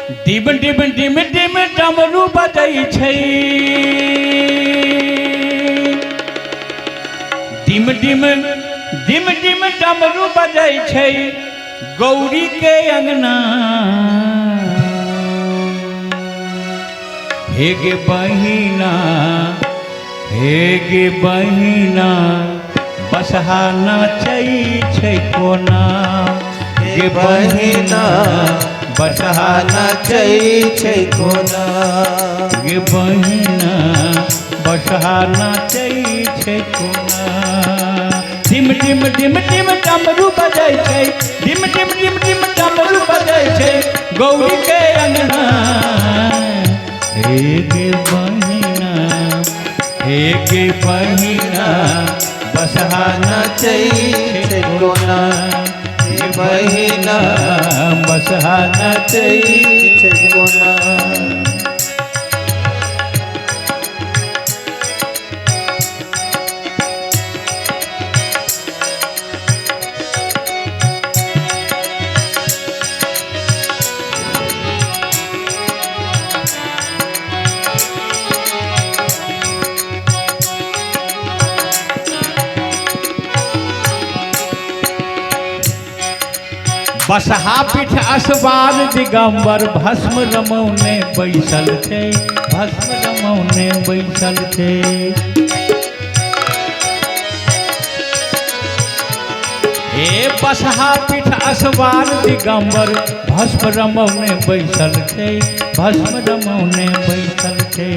डिम डिम डिम डिम डमरू बजै छै, डिम डिम डिम डिम डमरू बजै छै गौरी के अंगना। हे गे बहिना, हे गे बहिना, बसहा नाचै छै कोना। गे बहिना, बसहा नाचै छै कोना। गे बहिना, बसहा नाचै छै कोना। डिम डिम डिम डिम डमरू बजै छै, डिम डिम डिम डिम डमरू बजै छै गौरी के अंगना। हे गे बहिना, हे गे बहिना, बसहा नाचै छै कोना। हे बहिना, बसहा नाचै छै कोना। बसहा पीठ असवार दिगंबर भस्म रमौने बैसल छै, भस्म रमौने बैसल छै। हे बसहा पीठ असवार दिगंबर भस्म रमौने बैसल छै, भस्म रमौने बैसल छै।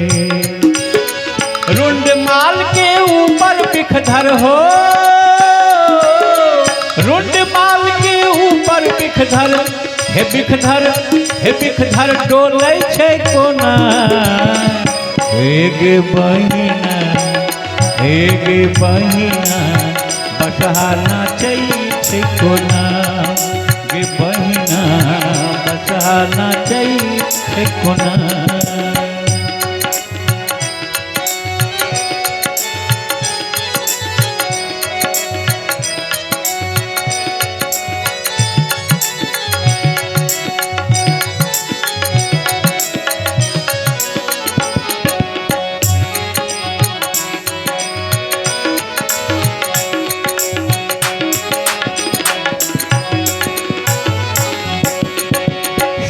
रुंड माल के ऊपर बिखधर हो, रुंड माल के ऊपर बिखधर, हे बिखधर, हे बिखधर डोलै छै कोना। हे गे बहिना, हे गे बहिना, बसहा नाचै छै कोना। गे बहिना, बसहा नाचै छै कोना।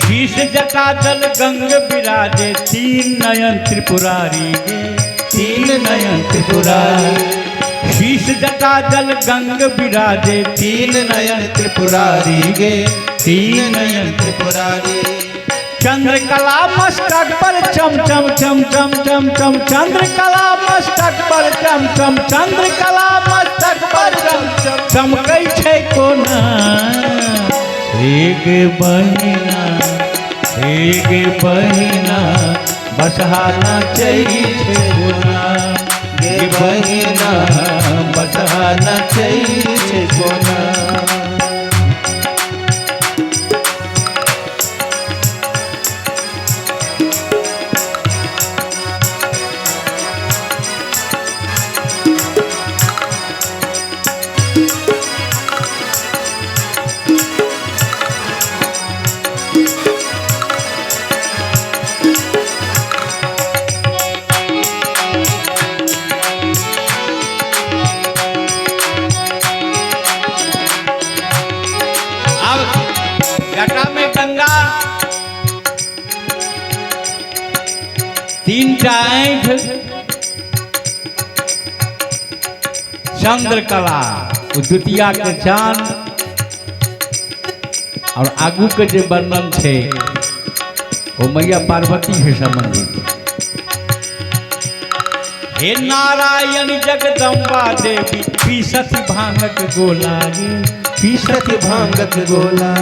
शीश जटा जल गंग विराजे, तीन नयन त्रिपुरारी गे, तीन नयन त्रिपुरारी। शीश जटा जल गंग विराजे, तीन नयन त्रिपुरारी गे, तीन नयन त्रिपुरारी। चंद्रकला मस्तक पर चम चम चम चम चम चम, चंद्रकला मस्तक पर चम चम, चंद्रकला मस्तक पर चम चम चमकै छै कोना। हे गे बहिना, हे गे बहिना, बसहा नाचै छै कोना। गे बहिना, बसहा नाचै छै कोना। अब जटा में गंगा, तीन टा आँखि, चंद्रकला, ओ द्वितीया के चांद। और आगू के जे वर्णन छै ओ मैया पार्वती से संबंधित। हे नारायण जगदम्बा देवी, पीसत भांगक गोला गे, पीसत भांगक गोला।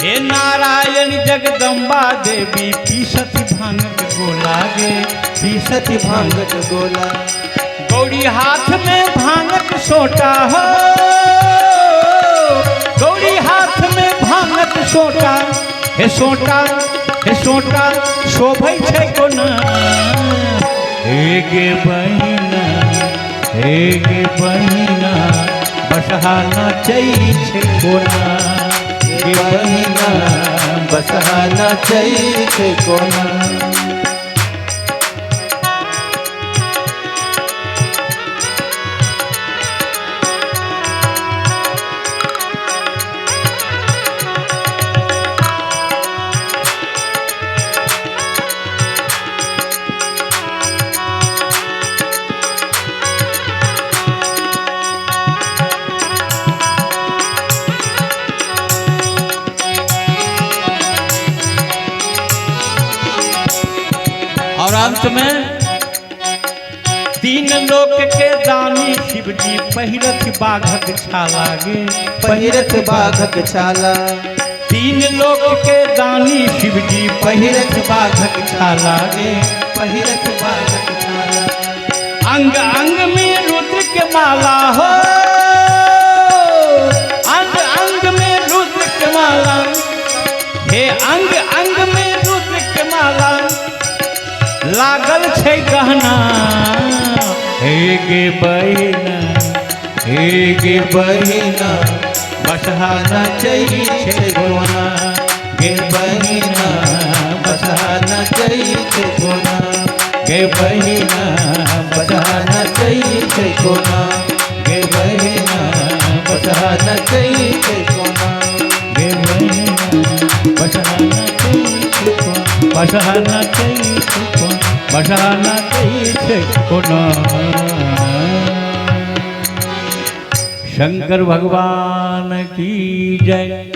हे नारायण जगदम्बा देवी, पीसत भांगक गोला गे, पीसत भांगक गोला। गौरी हाथ में भांगक सोटा हो, गौरी हाथ में भांगक सोटा, हे सोटा, हे सोटा शोभै छै कोना। हे गे बहिना, हे गे बहिना, बसहा बसहा नाचै छै कोना। गे बहिना बसहा नाचै छै कोना। और अंत में तीन लोक के दानी शिवजी पहिरत बाघक छाला गे। पहिरत बाघक छाला। तीन लोक के दानी शिवजी पहिरत बाघक छाला गे। पहिरत बाघक छाला। अंग अंग में रुद्र के माला हो, अंग अंग में रुद्र के माला, हे अंग अंग में रुद्र के माला लागल छै गहना। हे गे बहिना, हे गे बहिना बसहा नाचै छै कोना। गे बहिना बसहा नाचै छै कोना। गे बहिना बसहा नाचै छै कोना। गे बहिना बसहा नाचै छै कोना। गे बहिना बसहा नाचै छै कोना। बसहा नाचै छै कोना। बसहा नाचै छै कोना। शंकर भगवान की जय।